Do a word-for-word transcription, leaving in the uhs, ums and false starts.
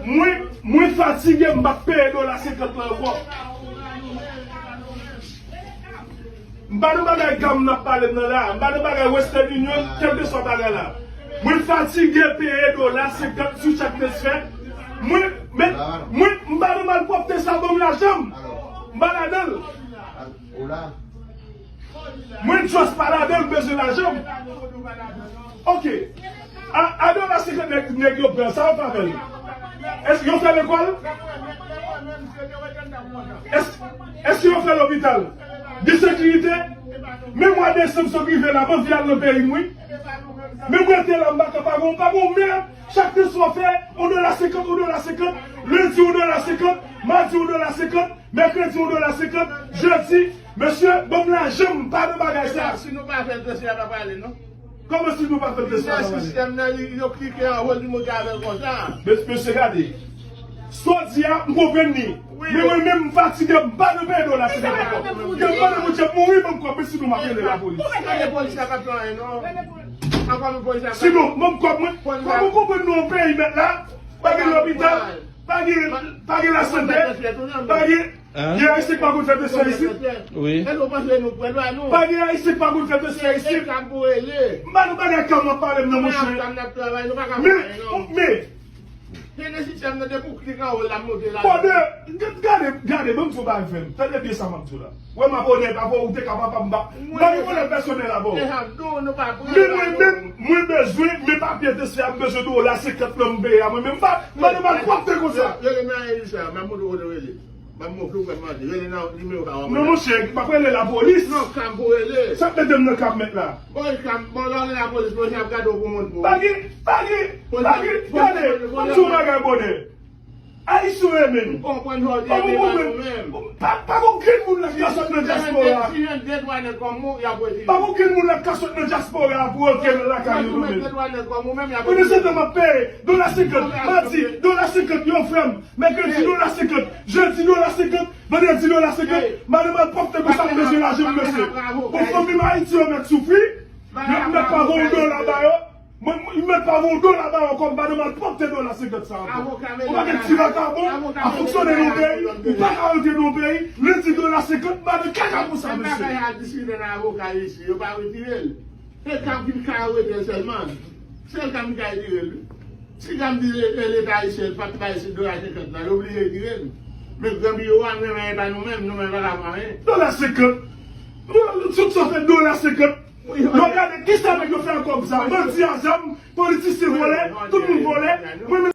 Mwen, mwen fatige, m p ap peye dola senkant lan ankò. M pa nan bagay gam n ap pale m nan la. M pa nan bagay Western Union, kèlkeswa bagay la. Mwen fatige peye dola senkant sou chak transfè. Mwen, men, mwen, m pa nan malpwòpte sa, ban m lajan m. M pa ladan l. Mwen just pa ladan l, m bezwen lajan m. Ok. A, a dola senkant nèg, nèg yo pran, sa yo fè avè l? Èske yo fè lekòl? Èske, èske yo fè lopital? Gen sekirite? Men mwa desanm sot rive la, m anvi al nan peyi m, wi. Men mwen te la, m pa ka pa gon, pa gon mèd. Chak transfè w fè, yon dola senkant, yon dola senkant. Lendi, yon dola senkant. Madi, yon dola senkant. Mèkredi, yon dola senkant. Jedi, mesye, ban m lajan m, m pa nan bagay sa. Si nou pa fè l, dosye a pa prale, non. Kòman si nou pa fè l, dosye a pa prale? Sistèm nan, li, yo klike anwo, li monte avè l konsa. Mes-, mesye, gade. Sa w di a, m konprann li. Men mwen menm, m fatige, m pa nan peye dola senkant ankò. Gen mande moun ap mouri, ban m kòb, men si nou m ap rele lapolis. Rele polis la p ap fè anyen, non. Ankò nou polis la p ap. Sinon, ban m kòb mwen. Kòman w konprann nou yon peyi mèt la? Pa gen lopital, pa gen, pa gen lasante, pa gen. Gen Ayisyen ki pa konn fè dosye isit? Wi. Pa gen Ayisyen ki pa konn fè dosye isit? M pa nan bagay ka m ap pale m nan, monchè. Men, men, Bòdè, gade, gade, ban m di w bagay, frè m. Tande byen sa m ap di w la. Wè m ap onèt avè w, ou te ka papa m ba. M pa gen pwoblèm pèsonèl avè w. Men mwen menm, mwen bezwen, men papye dosye a, m bezwen dola senkant nan m peye a, mwen menm, m pa, m pa nan malpwòpte konsa. Rele nan Elisa, m ap montre w kote w rele. M ap montre w frè m mande. Rele nan nimewo sa w ap wè la. Non, monchè, m ap rele lapolis. Non, kam pou rele. Sa k mete m nan kam mèt la? Bon, kam, bon, lè w rele lapolis, polis ap gade w pou moun pou. Pa gen, pa gen, pa gen, gade, m ap di w yon bagay, Bòdè. Ayisyen yo menm. M konprann sa w di, men pa nou menm. Pa, pa gen okenn moun la k ka sot nan dyaspora. Si jwenn de, si jwenn de, twa nèg kòm ou, y ap retire. Pa gen okenn moun la k ka sot nan dyaspora pou rantre nan lakay yo, non, men. Pandan se tan, m ap peye dola senkant, madi, dola senkant, yon frè m, mèkredi, dola senkant, jedi, dola senkant, vandredi, dola senkant, m ale malpwòpte konsa, m bezwen lajan m, mesye. Bon, fanmi m Ayiti yo mèt soufri, y ap mèt pa voye yon dola ba yo. Mwen, mwen, m mèt pa voye yon dola ba yo ankò, m pa nan malpwòpte dola senkant sa ankò. Ou pa gen ti vakabon ap fonksyone nan yon peyi, ou pa ka rantre nan yon peyi, lendi dola senkant, m pa nan kaka pou sa, mesye. Bagay a diskite nan avoka isi, yo pa retire l. Se Gam ki ka retire l sèlman. Se Gam ki ka retire l, wi. Si Gam di le-, le-, Leta ayisyen pa t bay se dola senkant la, yo oblije retire l. Men gran biwo a, nou menm, e pa nou menm, nou menm, pa ka fè anyen. Dola senkant. Tout sa fè dola senkant. Yo gade, kisa nèg yo fè ak kòb sa? Bandi a zam, politisyen vòlè, tout moun vòlè. Mwen menm,